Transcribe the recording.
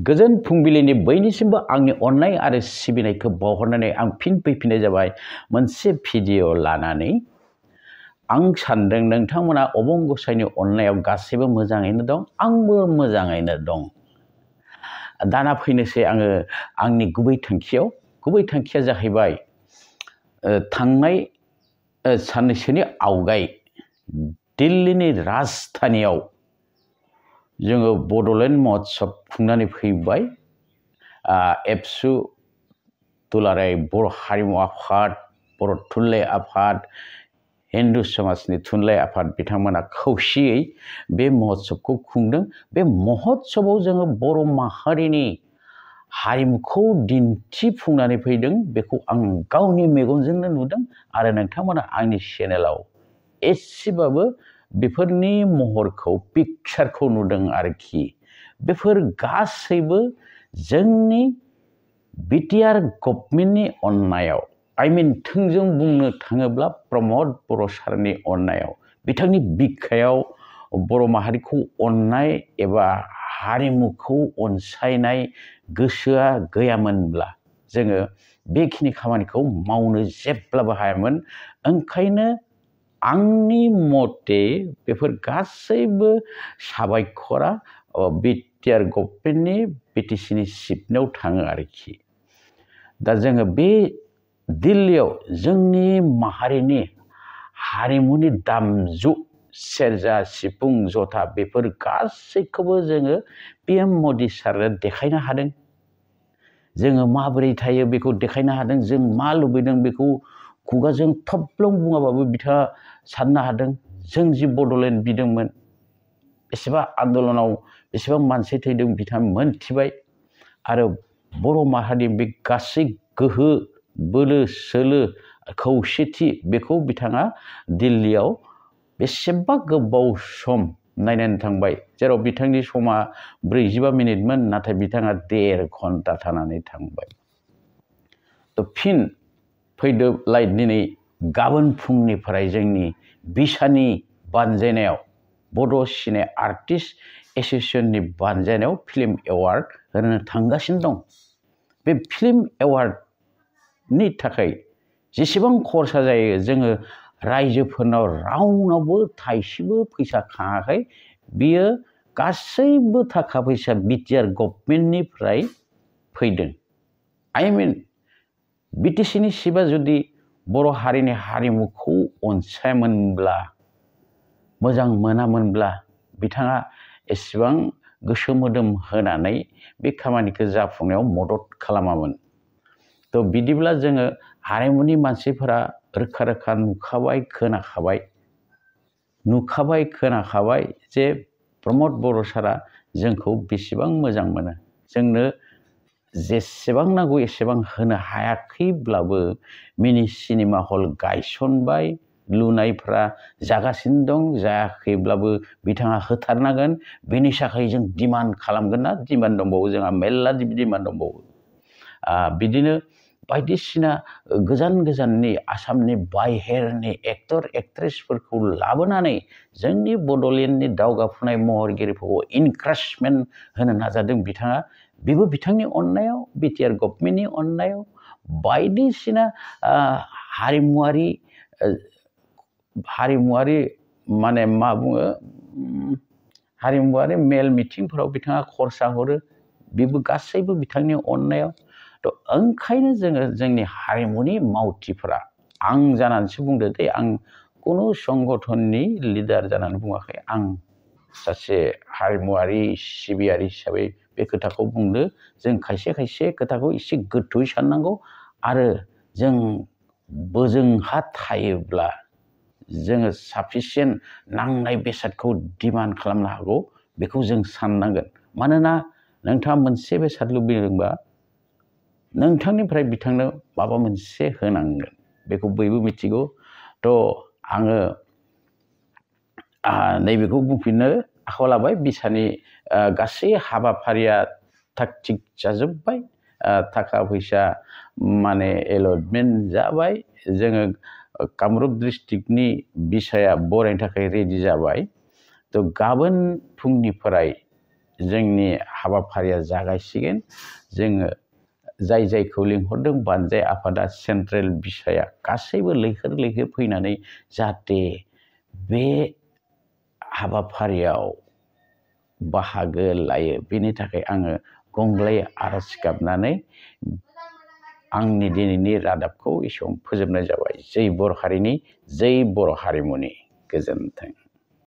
गोजोन फुंबिलिनि बयनिसिमबो आंनि अननाय आरो सिबिनायखौ बावहरनानै आं फिन फैफिननाय जाबाय मोनसे भिडिअ लानानै। आं सान्दों नोंथांमोना अबं गसाइनि अननायाव गासैबो मोजाङैनो दं, आंबो मोजाङैनो दं। दाना फैनोसै आङो आंनि गुबै थांखिया जाहैबाय थांनाय साननैसोनि आवगाय दिल्लीनि राजधानियाव जोङो बड'लेण्ड महोत्सव खुंनानै फैबाय। एबसु दुलाराय बर' हारिमु आफाद, बर' थुनलाइ आफाद, हिन्दु समाजनि थुनलाइ आफाद बिथांमोना खौसेयै बे महोत्सवखौ खुंदों। बे महोत्सवआव जोङो बर' माहारिनि हारिमुखौ दिन्थिफुंनानै फैदों। बेखौ आं गावनि मेगनजोंनो नुदों आरो नोंथांमोना आंनि चेनेलाव एसेबाबो बेफोरनि महरखौ पिक्चारखौ नुदों आरोखि। बेफोर गासैबो जोंनि बिटिआर गभर्नमेन्टनि अननायाव, थोंजों बुंनो थाङोब्ला प्रमद बर' सारनि अननायाव, बिथांनि बिखायाव बर' माहारिखौ अननाय एबा हारिमुखौ अनसायनाय गोसोआ गैयामोनब्ला जोङो बेखिनि खामानिखौ मावनो जेब्लाबो हायामोन। ओंखायनो आंनि मते बेफोर गासैबो साबायखरा बिटिआर गभर्नमेन्टनि बिटिसिनि सिपनाव थाङो आरोखि। दा जोङो बे दिल्लीयाव जोंनि माहारिनि हारिमुनि दामजु सेरजा, सिफुं, जथा बेफोर गासैखौबो जोङो PM मदि सारनो देखायनो हादों। जोङो माबोरै थायो बेखौ देखायनो हादों। जों मा लुबैदों बेखौ खुगाजों थब्लं बुङाबाबो बिथाङा साननो हादों। जों जि बड'लेण्ड बिदोंमोन, बेसेबां आन्दलनाव बेसेबां मानसि थैदों बिथाङा मोनथिबाय। आरो बर' माहारिनि बे गासै गोहो, बोलो, सोलो, खौसेथि बेखौ बिथाङा दिल्लीयाव बेसेबा गोबाव सम नायनानै थांबाय। जेराव बिथांनि समा 45 मिनिटमोन, नाथाय बिथाङा 1.5 घन्टा थानानै थांबाय। फिन फैदोलाय दिनै गाबोन फुंनिफ्राय जोंनि बिसानि बानजायनायाव बड' सिने आर्टिस्ट एस'सिएशननि बानजायनायाव फिल्म एवार्ड होनो थांगासिनो दं। बे फिल्म एवार्डनि थाखाय जेसेबां खरसा जायो जोङो रायजोफोरनाव रावनावबो थाइसेबो फैसा खाङाखै। बियो गासैबो थाखा फैसा बिटिआर गभर्नमेन्टनिफ्राय फैदों। बिटिसिनि सिपआ जुदि बर' हारिनि हारिमुखौ अनसायामोनब्ला, मोजां मोनामोनब्ला बिथाङा एसेबां गोसो मोदोम होनानै बे खामानिखौ जाफुंनायाव मदद खालामामोन। बिदिब्ला जोङो हारिमुनि मानसिफोरा रोखा रोखा खोनाखाबाय जे प्रमद बर' सारा जोंखौ बेसेबां मोजां मोनो। जोंनो जेसेबां नांगौ एसेबां होनो हायाखैब्लाबो मिनि सिनेमा हल गायसनबाय, लुनायफ्रा जागासिनो दं। जायाखैब्लाबो बिथाङा होथारनांगोन। बेनि थाखाय जों डिमान्ड खालामगोन ना, डिमान्ड दंबावो, जोंहा मेरला डिमान्ड दंबावो। बिदिनो बायदिसिना गोजाननि आसामनि बाहेरनि एक्टर एक्ट्रेसफोरखौ लाबोनानै जोंनि बड'लेण्डनि दावगाफुनाय महरगिरिफोरखौ इनकारेजमेन्ट होनो नाजादों बिथाङा। बेबो बिथांनि अननायाव, बिटिआर गभर्नमेन्टनि अननायाव बायदिसिना हारिमुवारि माने मा बुङो, हारिमुवारि मेल मिथिंफोराव बिथाङा खरसा हरो। बेबो गासैबो बिथांनि अननायाव। ओंखायनो जोङो जोंनि हारिमुनि मावथिफोरा, आं जानानैसो बुंदो दे, आं खुनु संगठननि लिडार जानानै बुङाखै। आं सासे हारिमुवारि सिबियारि हिसाबै बे खोथाखौ बुंदो। जों खायसे खोथाखौ एसे गोथौयै साननांगौ आरो जों बोजोंहा थायोब्ला जोङो साफिसियेन्ट नांनाय बेसादखौ डिमान्ड खालामनो हागौ। बेखौ जों साननांगोन। मानोना नोंथाङा मोनसे बेसाद लुबैदोंबा नोंथांनिफ्राय बिथांनो माबा मोनसे होनांगोन। बेखौ बयबो मिथिगौ। आङो नैबेखौ बुंफिननो आखायाव लाबाय। बिसानि गासै हाबाफारिया थाग थिग जाजोब्बाय। थाखा फैसा माने एलटमेन्ट जाबाय। जोङो कामरुप डिस्ट्रिक्टनि बिसाया बरायनो थाखाय रेडि जाबाय। गाबोन फुंनिफ्राय जोंनि हाबाफारिया जागायसिगोन। जोङो जाय जायखौ लिंहरदों बानजाय आफादा सेन्ट्रेल बिसाया गासैबो लैहोर लैहोर फैनानै जाहाथे बे हाबाफारियाव बाहागो लायो, बेनि थाखाय आङो गंग्लाय आरज गाबनानै आंनि दिनैनि रादाबखौ एसेयावनो फोजोबनाय जाबाय। जै बर' हारिनि, जै बर' हारिमुनि। गोजोन्थों।